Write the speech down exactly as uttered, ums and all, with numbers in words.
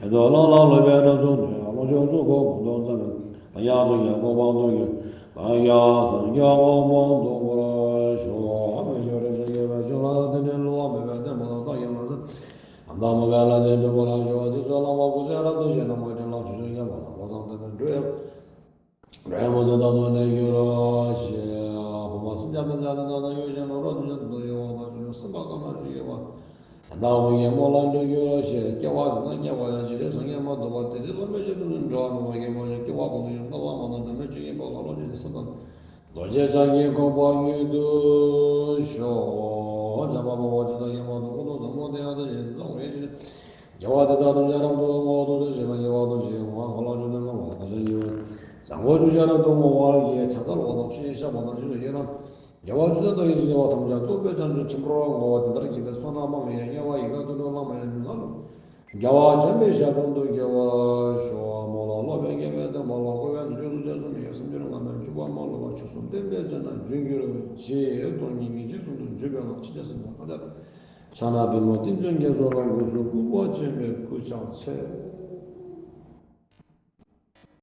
ཨེ་ཏོ་ལ་ལ་ལོ་པའི་ན་སོ་ནས་ལོ་ཆོས་སུ་གོ་གུ་དོ་ཙམ་ཡ་སོ་ཡ་གོ་བང་དོ་ཡོད། ཡ་སོ་ཡ་གོ་བང་དོ་བར་ཤོ་མེ་ཡོ་རེ་ཟེར་ཡོད་པའི་ཆུ་ལ་དེ་ནས་ལོ་བ་མེད་པའི་བསྟན་པ་ལ་བཏགས་ཡོད་ལ་ཟེར། ཨ་མདའ་མོ་བས་ལ་དེ་འདྲ་པོ་ལ་ཤོ་དེ་ཚོ་ལ་མ་གུ་ཟེར་ར་དོ་ཞེ་ན་མ་ཅན་ལ་ཆུ་ཆུ་ཡ་མ་ལ་གོ་ཚང་དེ་ནས་འགྲོ་ཡོད། རེ་མོ་ཟེར་ད་དོ་ནས་ཡོད་ར་ཞེ། ཕོ་མ་སུམ་བརྒྱ་མི་ཟ་དེ་ད་ད་ཡོད་ཞེ་ན་རོ་དུ་ཞེ་དུ་ཡོད་བ་ད་ཆུ་ཆུ་སུམ་པ་ཀ་མ་ཆུ་ཡོད་བ། ད་འོ་ཡེ་མོ་ལ་འདྲེ་ཡོད་ར་ཞེ། སྐྱེ་བ་དེ་ན་སྐྱེ་བ་ཡང་ཞེ་རེ་སངས་རྒྱས་མ་ཐོབ་པ་དེ་རེ་ལོ་མེ་ཆེ་དུ་ནི་འགྲོ་བ་མ་བ་ཡེ་མོ་ཞེ། སྐྱེ་བ་གོང་དུ་ཡང་ལྟ་བ་མ་ན་འདྲ་མེ་ཆུ་ཡིན་པ་ལ་ལོ་ཆེ་དེ་སུམ་པ། རྡོ་རྗེ་འཆང་གི་དགོངས་པ་མྱུར་དུ་ཤོག་འཇམ་དཔལ་དཔའ་བོས་ཇི་ལྟར་ཡེ་མ་ཐོབ་ཀུན་ཏུ་བཟང་པོ་དེ་ཡང་དེ་བཞིན་དུ་བཟང་བའི་ཕྱིར། དགེ་བ་འདི་དག་ཐམས་ཅད་རབ་ཏུ་བསྔོ་བ་ཐུགས་སུ་ཆུད་པ་དགེ་བ་ཐམས་ཅད་བསྔོ་བ་གང་ལ་ཆུད་ན་བསྔོ་བ་ཐམས་ཅད་ཡོད། བཟང་པོ་ཐམས་ཅད་རབ་ཏུ་བསྔོ་བ་ཡི་ཕྱག་འཚལ་བ་དང་ཕྱི་ནས་བཤགས་པ་དང་ཕྱི་ནས་ཡོད་ན། དགེ་བ་ཆུད་ཟོས་དང་ཡིད་ཆེས་བ་ཐམས་ཅད་རྟོགས་པའི་བྱང་ཆུབ་ཆེན་པོར་བསྔོ་བ་དེ་ལྟར་བགྱིས་པས་བསོད་ནམས་མང་བའི་དམྱལ་བ་ཡི་ག་ཏུ་ལུས་བླ་མ་ཡི་མྱིང་ང་ལུ། རྒྱལ་བ་བྱམས་པའི་ཞབས་དྲུང་དུ་འགྱུར་བར་ཤོག་མོ་ལ་སློབ་པའི་དགེ་བའི་བསྟན་པ་ལ་འགོ་བའི་ནུས་སྤྱོད་སུ་རྗེས་སུ་མི་ཡི་སེམས་ཅན་ངན་པའི་འཇུག་པ་མ་ལུས་པ་ཆོས་སུ་བསྟན་པའི་ཚེ་ན་རྒྱུན་གྱུར་ཅིག་སྟོང་ཉིད་ངེས་ཀྱི་ཟུང་དུ་འཇུག་པའི་ལམ་ཕྱི་རྒྱལ་སེམས་དཔའ་ཕྱག་ན་པུས་མོ་ཏིང་འཛིན་གྱི་ཚོགས་ལ་སྒོ་སུ་ཕུར་པ་ཆེན་པོས་སྐུ་ཕྱག་འཚལ།